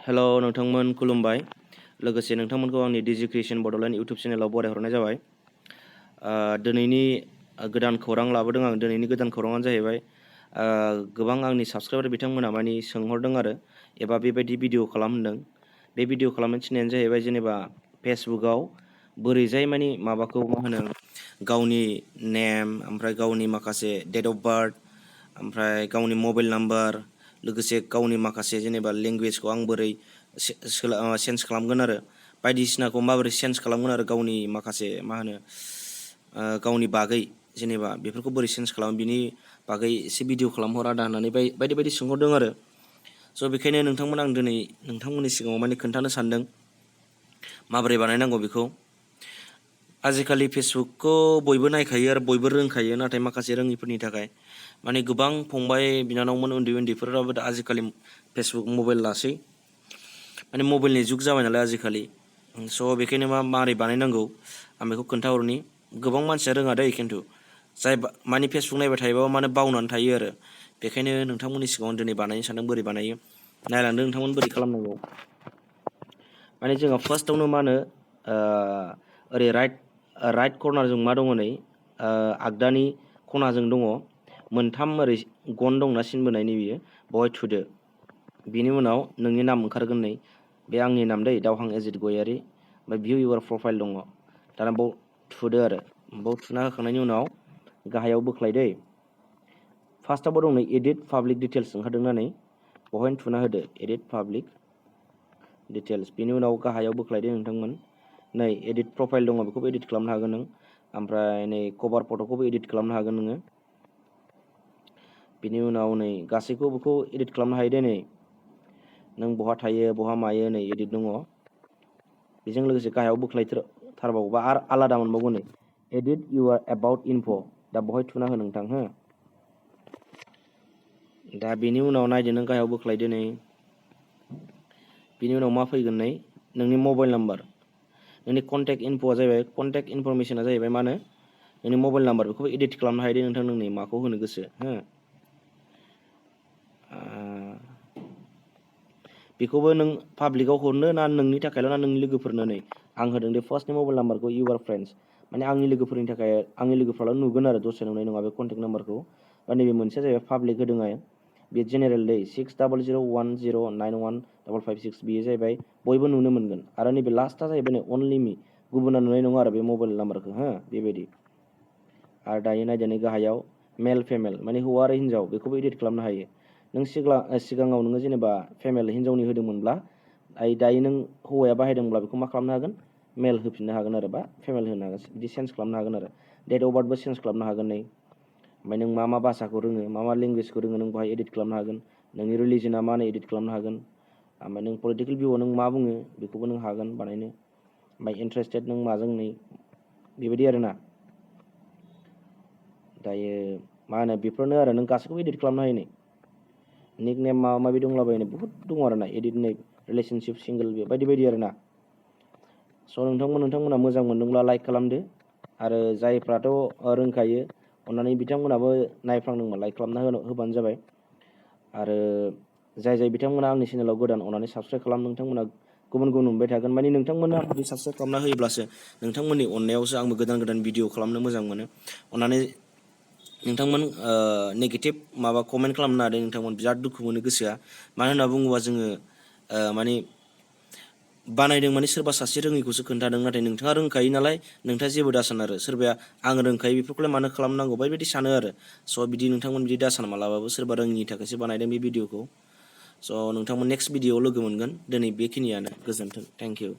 Hello नोंथांमोन खुलुमबाय लोगोसे नोंथांमोनखौ आंनि डिजि क्रिएशन बड'लेण्ड इउटुब चेनेलाव बरायहरनाय जाबाय। दिनैनि गोदान खौरां लाबोदों आं। दिनैनि गोदान खौराङानो जाहैबाय गोबां आंनि साबस्क्राइबार बिथांमोना मानि सोंहरदों आरो एबा बेबायदि भिडिअ खालाम होनदों। बे भिडिअ खालामनो थिननायानो जाहैबाय जेनेबा फेसबुकआव बोरैजाय मानि माबाखौ मा होनो गावनि नेम ओमफ्राय गावनि माखासे डेट अफ बार्थ ओमफ्राय गावनि मबाइल नाम्बार लोगोसे गावनि माखासे जेनेबा लेंगुवेजखौ आं बोरै चेन्ज खालामगोन आरो बायदिसिनाखौ माबोरै चेन्ज खालामगोन आरो गावनि माखासे मा होनो गावनि बागै जेनेबा बेफोरखौ बोरै चेन्ज खालामो बिनि बागै एसे भिडिअ खालामहर आदा होननानै बायदि बायदि सोंहरदों आरो स' बेखायनो नोंथांमोन आं दिनै नोंथांमोननि सिगाङाव माने खोन्थानो सानदों माबोरै बानायनांगौ बेखौ। आजिखालि फेसबुकखौ बयबो नायखायो आरो बयबो रोंखायो, नाथाय माखासे रोङिफोरनि थाखाय माने गोबां फंबाय बिनानावमोन उन्दैफोराबो दा आजिखालि फेसबुक मबाइल लासै माने मबाइलनि जुग जाबाय नालाय आजिखालि। स' बेखायनो माबोरै बानायनांगौ आं बेखौ खोन्थाहरनि। गोबां मानसिया रोङा दै खिन्थु जाय माने फेसबुक नायबाय थायोबाबो माने बावनानै थायो आरो बेखायनो नोंथांमोननि सिगाङाव दिनै बानायनो सानदों बोरै बानायो नायलांदों नोंथांमोन बोरै खालामनांगौ। माने जोंहा फार्स्टआवनो मा होनो ओरै राइट कर्नारजों मा दङ नै आगदानि खनाजों दङ मोनथाम ओरै गन दंना सिन बोनायनि बियो बेवहाय थुदो। बिनि उनाव नोंनि नाम ओंखारगोन नै बे आंनि नाम दै दावहां एजित गयारि, ओमफ्राय भिउ इउर प्रफाइल दङ। दाना बाव थुदो आरो बाव थुना होखांनायनि उनाव गाहायाव बोख्लाय दै। फार्स्टआवबो दं नै एडिट पाब्लिक डिटेल्स ओंखारदोंना नै बेवहायनो थुना होदो एडिट पाब्लिक डिटेल्स। बिनि उनाव गाहायाव बोख्लायदो नोंथांमोन नै एडिट प्रफाइल दङ बेखौबो एडिट खालामनो हागोन नों, ओमफ्राय नै कभार फट'खौबो एडिट खालामनो हागोन नोङो। बिनि उनाव नै गासैखौबो एडिट खालामनो हायो दे नै नों बहा थायो बहा मायो नै एडिट दङ। बेजों लोगोसे गाहायाव बोख्लायथारबावोबा आरो आलादा मोनबावगोन नै एडिट इउर एबाउट इनफ' दा बेवहाय थुना हो नोंथां हो। दा बेनि उनाव नायदो नों गाहायाव बोख्लायदो नै बिनि उनाव मा फैगोन नै नोंनि मबाइल नाम्बार, नोंनि कन्टेक्ट इनफ'आ जाहैबाय कन्टेक्ट इनफरमेसना जाहैबाय मा होनो नोंनि मबाइल नाम्बार। बेखौबो एडिट खालामनो हायो दे नोंथां नोंनि माखौ होनो गोसो हो। बेखौबो नों पाब्लिकआव हरनो ना नोंनि थाखायल' ना नोंनि लोगोफोरनो नै आं होदों दे फार्स्टनि मबाइल नाम्बारखौ इउर फ्रेन्ड्स माने आंनि लोगोफोरनि थाखाय आंनि लोगोफ्राल' नुगोन आरो दस्रा नुनाय नङा बे कन्टेक्ट नाम्बारखौ। दा नैबे मोनसेया जाहैबाय पाब्लिक होदों आं बे जेनेरेल दै 6001091556 बेयो जाहैबाय बयबो नुनो मोनगोन। आरो नैबे लास्टआ जाहैबाय नै अनलि मी, गुबुना नुनाय नङा आरो बे मबाइल नाम्बारखौ हो बेबायदि। आरो दायो नायदो नै गाहायाव मेल फेमेल माने हौवा आरो हिन्जाव बेखौबो एडिट खालामनो हायो। नों सिगाङाव नोङो जेनेबा फेमेल हिन्जावनि होदोंमोनब्ला दायो नों हौवाया बाहायदोंब्ला बेखौ मा खालामनो हागोन मेल होफिननो हागोन आरो बा फेमेल होनो हागोन बिदि चेन्ज खालामनो हागोन आरो डेट अफ बार्थबो चेन्ज खालामनो हागोन नै। ओमफ्राय नों मा भाषाखौ रोङो मा लेंगुवेजखौ रोङो नों बेहाय एडिट खालामनो हागोन। नोंनि रिलिजना मा होनो एडिट खालामनो हागोन। ओमफ्राय नों पलिटिकेल भिउआव नों मा बुङो बेखौबो नों हागोन बानायनो। ओमफ्राय इन्टारेस्टेड नों माजों नै बेबायदि आरोना। दायो मा होनो बेफोरनो आरो नों गासैखौबो एडिट खालामनो हायो नै निक नेम माबा माबि दंलाबायो बहुद दङ आरोना एडिट नै रिलेसनशिप सिंगोल बे बायदि बायदि आरोना। स' नोंथांमोना मोजां मोनदोंब्ला लाइक खालामदो आरो जायफ्राथ' रोंखायो अन्नानै बिथांमोनाबो नायफ्लांदोंबा लाइक खालामना होबानो जाबाय। आरो जाय बिथांमोना आंनि चेनेलाव गोदान अन्नानै साबस्क्राइब खालाम। नोंथांमोना गुबुन मोनबाय थागोन माने नोंथांमोना बिदि साबस्क्राइब खालामना होयोब्लासो नोंथांमोननि अननायावसो आंबो गोदान भिडिअ खालामनो मोजां मोनो। अन्नानै नोंथांमोन नेगेटिभ माबा कमेन्ट खालामनो हादों नोंथांमोन बिराद दुखु मोनो गोसोआ। मानो होनना बुङोबा जोङो माने बानायदों माने सोरबा सासे रोङैखौसो खोन्थादों, नाथाय नोंथाङा रोंखायो नालाय नोंथाङा जेबो दासान आरो सोरबाया आं रोंखायो बेफोरखौलाय मानो खालामनांगौ बेबायदि सानो आरो। स' बिदि नोंथांमोन बिदि दासान मालाबाबो सोरबा रोङिनि थाखायसो बानायदों बे भिडिअखौ। स' नोंथांमोन नेक्स्ट भिडिअआव लोगो मोनगोन। दिनै बेखिनियानो, गोजोन्थों, थेंक इउ।